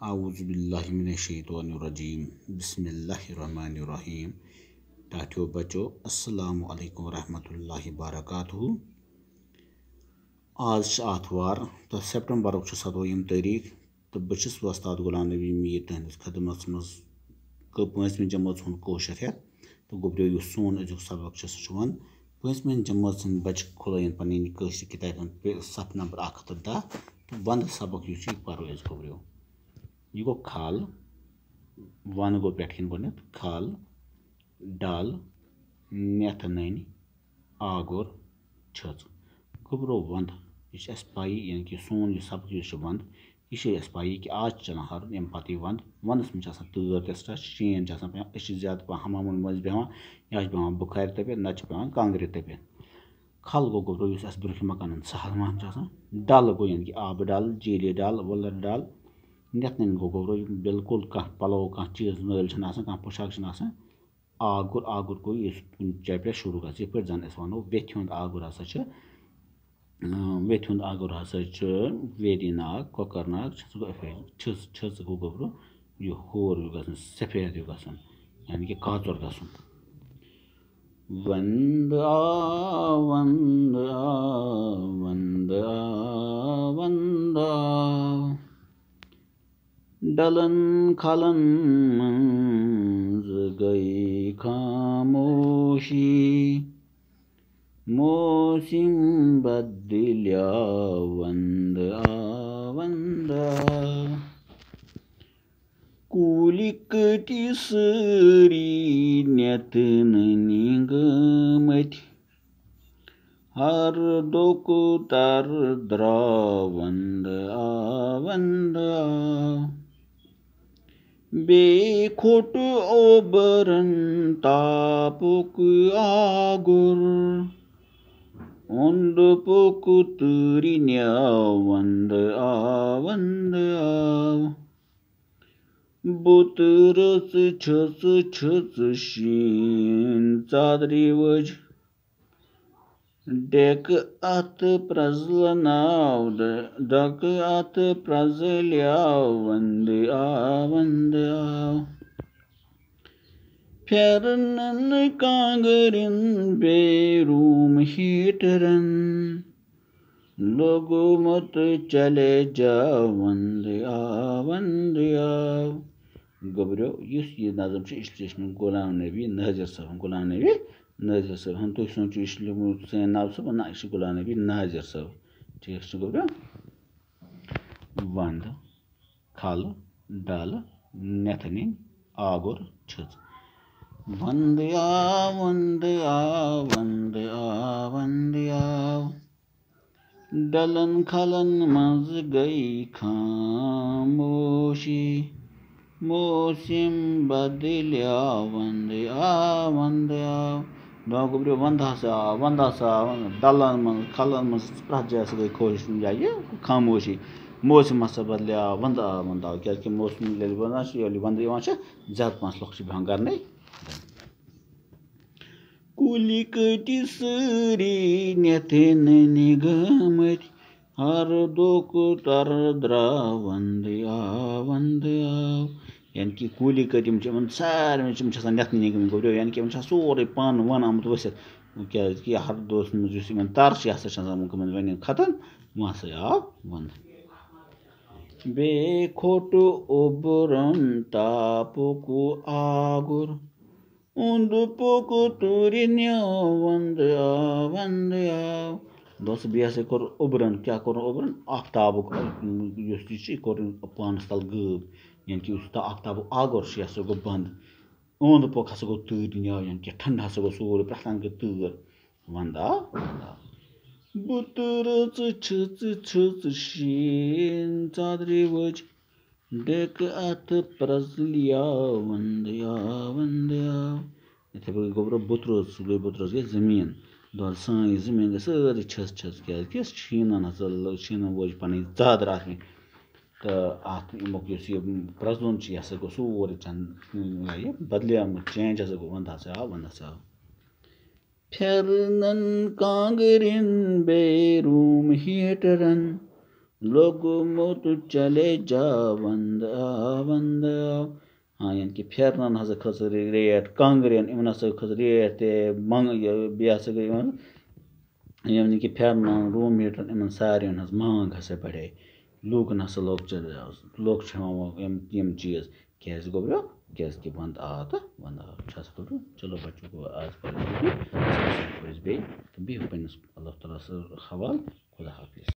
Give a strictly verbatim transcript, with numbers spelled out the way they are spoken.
اعوذ باللہ من الشیطان الرجیم۔ بسم اللہ الرحمن الرحیم۔ ٹاٹھیو بچو، السلام علیکم ورحمۃ اللہ وبرکاتہ۔ آز چھِ آتھوار تہٕ سپٹمبرُک چھُ ستووُہِم تٲریٖخ، تہٕ بہٕ چھُس وۄستاد غلام نبی میٖر تُہٕنٛدِس خدمتس منٛز کٲ-، پٲنٛژمہِ جمٲژ ہُنٛد کٲشُر ہٮ۪تھ۔ تہٕ گوٚبریو، یُس سون أزیُک سبق چھُ، سُہ چھُ وَن پٲنٛژمہِ جمٲژ ہٕنٛدۍ بَچہِ کھُلٲیِن پنٕنۍ یہِ کٲشرِ کِتابہِ ہُنٛد پے-، صفہٕ نمبر اَکھ ہَتھ تہٕ دَہ، تہٕ وَندٕ سبق یُس چھُ، یہِ پَرو أسۍ گوٚبریو۔ یہِ گوٚو کھَل، وَن گوٚو پٮ۪ٹھ کِنۍ گۄڈٕنٮ۪تھ، کھَل، ڈَل، نٮ۪تھ نٔنۍ، آگُر، چھٔژ۔ گوٚبرو، وَندٕ، یہِ چھِ اَسہِ پَیی، یعنی کہِ سون یہِ سبق یُس چھُ وَندٕ، یہِ چھِ اَسہِ پَیی کہِ آز چھِ چَلان ہَرُد، اَمہِ پَتہٕ یی وَندٕ۔ وَندَس منٛز چھِ آسان تۭر تہِ سٹارٹ، شیٖن چھِ آسان پٮ۪وان، أسۍ چھِ زیادٕ پَہَن حمامَن منٛز بیٚہوان، یا چھِ پٮ۪وان بُخارِ تٔپِتھ، نَتہٕ چھِ پٮ۪وان کانٛگرِ تٔپِتھ۔ کھَل گوٚو گوٚبرو، یُس اَسہِ برٛونٛہہ کِنۍ مکانَن سہل مَہَن چھُ آسان۔ ڈَل گوٚو، یعنی کہِ آبہٕ ڈَل، جیٖلہِ ڈَل، وُلر ڈَل، نٮ۪تھ نٔنۍ گوٚو گوٚبرو، یِم بِلکُل کانٛہہ پَلو، کانٛہہ چیٖز نٲلۍ چھِنہٕ آسان، کانٛہہ پوشاک چھِنہٕ آسان۔ آگُر، آگُر گوٚو یُس کُنہِ جایہِ پٮ۪ٹھ شروٗع گژھِ، یِتھ پٲٹھۍ زَن أسۍ وَنو ویٚتھِ ہُنٛد آگُر ہسا چھُ، اۭں، ویٚتھِ ہُنٛد آگُر ہسا چھُ ویری ناگ، کۄکَر ناگ، چھِ سُہ گوٚو یِتھَے، چھِ، چھِ سُہ گوٚو گوٚبرو، یہِ ہور ہیوٗ گژھُن، سفید ہیوٗ گژھُن، یعنی کہِ کاژور گژھُن۔ وَندٕ آو، وَندٕ آو، وَندٕ آو، وَندٕ آو۔ ڈلن کھلن منٛز گٔے خاموشی، موسم بدلیو، وندٕ آو، وندٕ آو۔ کُلۍ کٔٹۍ سٲری نٮ۪تہٕ نٔنۍ گٔمٕتۍ، ہردُک تر درٛاو، وندٕ آو، وندٕ آو۔ بیٚیہِ کھوٚٹ اوبرن تاپُک آگُر، اوٚنٛد پوٚک تۭرِ نیو، وندٕ آو، وندٕ آو۔ بُتہٕ رٕژ چھٔژ چھٔژ شیٖن ژادرِ وٲج۔ ڈیکہٕ اَتھٕ پرٛزلناو، ڈ-، ڈیکہٕ اَتھٕ پرٛزلیو، وندٕ آو، وندٕ آو۔ پھٮ۪رنن کانٛگرٮ۪ن بیٚیہِ روٗم ہیٖٹرن، لوٚگمُت چلے جا، وندٕ آو، وندٕ آو۔ گوٚبریو، یُس یہِ نظم چھُ، یہِ چھُ لیچھمُت غلام نبی نٲظر صٲبن۔ غلام نبی نٲظر صٲب، ہن تُہۍ سوٗنٛچِو، یہِ چھُ لیوٗکھمُت حسین ناو صٲبن، نہ، یہِ چھُ غلام نبی نٲظر صٲب۔ ٹھیٖک چھُ، گوٚبریو۔ وندٕ، کھل، ڈل، نٮ۪تھٕ نٔنۍ، آگُر، چھٔژ۔ وندٕ آو، وندٕ آو، وندٕ آو، وندٕ آو۔ ڈلن کھلن منٛز گٔے خاموشی، موسم بدلیو، وندٕ آو، وندٕ آو۔ دپان گوٚبرِ، وندٕ ہسا آو، وندٕ ہسا آو۔ ڈلن منٛز، کھلن منٛز، پرٛٮ۪تھ جایہِ ہسا گٔے خٲموشی، یا یہِ خاموشی۔ موسم ہسا بدلیو، وندٕ آو، وندٕ آو۔ کیازِ کہِ موسم ییٚلہِ ونان چھُ، ییٚلہِ وندٕ یِوان چھُ، زیادٕ پہن چھِ لُکھ چھِ بیٚہوان گرنٕے۔ کُلۍ کٔٹۍ سٲری نٮ۪تھٕ نٔنۍ گٔمٕتۍ، ہردُک تر درٛاو، وندٕ آو، وندٕ آو۔ یعنی کہِ کُلۍ کٔٹۍ یِم چھِ، یِمن سارنٕے چھِ، یِم چھِ آسان نٮ۪تھٕ نٔنۍ گٔمٕتۍ، گوٚبرٮ۪و، یعنی کہِ یِمن چھُ آسان سورُے پن ون آمُت ؤسِتھ۔ کیازِ کہِ ہردُس منٛز یُس یِمن تر چھُ، یہِ ہسا چھُ آسان یِمن گٔمٕتۍ ؤنِتھ ختم، وۄنۍ ہسا آو وندٕ۔ بیٚیہِ کھوٚٹ اوٚبرَن تاپُک آگُر، اوٚنٛد پوٚک تۭرِ نیو، وندٕ آو، وندٕ آو۔ دوستو، بیٚیہِ ہسا کوٚر اوٚبرَن، کیٛاہ کوٚرُن اوٚبرَن؟ آفتابُک، یُس یہِ چھُ، یہِ کوٚرُن پانَس تَل غٲب، یعنی کہِ یُس تَتھ آفتابُک آگُر چھُ، یہِ ہسا گوٚو بنٛد۔ اوٚنٛد پوٚک ہسا گوٚو تۭرِ نیو، یعنی کہِ ٹھنٛڈٕ ہسا گوٚو سورُے، پرٛٮ۪تھ کانٛہہ گٔے تۭر۔ وندٕ آو، وندٕ آو۔ بُتہٕ رٕژ چھٔژ چھٔژ شیٖن ژادرِ ؤج، ڈیکہٕ اَتھٕ پرٛزلیو، وندٕ آو، وندٕ آو۔ یِتھَے پٲٹھۍ گوٚبرو بُتہٕ رٕژ، گٔے بُتہٕ رٕژ گٔے زٔمیٖن۔ دۄد سٲنۍ یہِ زٔمیٖن گٔے سٲرٕے چھٔژ چھٔژ، کیٛازِکہِ شیٖنَن ہسا لٔج، شیٖنَن وٲج پَنٕنۍ ژادر اَتھ منٛز۔ تہٕ اَتھ اَمیُک یُس یہِ پرٛزُن چھُ، یہِ ہسا گوٚو سورُے چَن-، یہِ بدلیومُت، چینج ہسا گوٚو، وَندٕ ہسا آو، وَندٕ ہسا آو۔ پھٮ۪رنَن کانٛگرٮ۪ن بیٚیہِ روٗم ہیٖٹرَن، لوٚگمُت چلے جا، وَندٕ آو۔ پھیرنَن ہسا کھٔژ ریٹ، کانٛگرٮ۪ن یِمَن ہسا کھٔژ ریٹ تہِ، منٛگ-، یہِ بیٚیہِ ہسا گٔے یِمَن، یعنی کہِ پھیرنَن، روٗم میٖٹرَن، یِمَن ساروِیَن ہٕنٛز مانٛگ ہسا بڑے۔ لوٗکَن ہسا لوٚگ چ-، لوٚگ چھُ ہٮ۪وان وۄنۍ یِم، یِم چیٖز۔ کیٛازِ گوٚبریو؟ کیٛازِ کہِ وَنٛدٕ آو تہٕ وَنٛدٕ آو۔ چھا سا گوٚبریو؟ چلو بچو، گوٚو آز پَرو ییٚتی۔ أسۍ وٕچھو بیٚیہِ تہٕ بِہِو پنٛنِس اللہ تعالیٰ ہَس حوال۔ خدا حافظ۔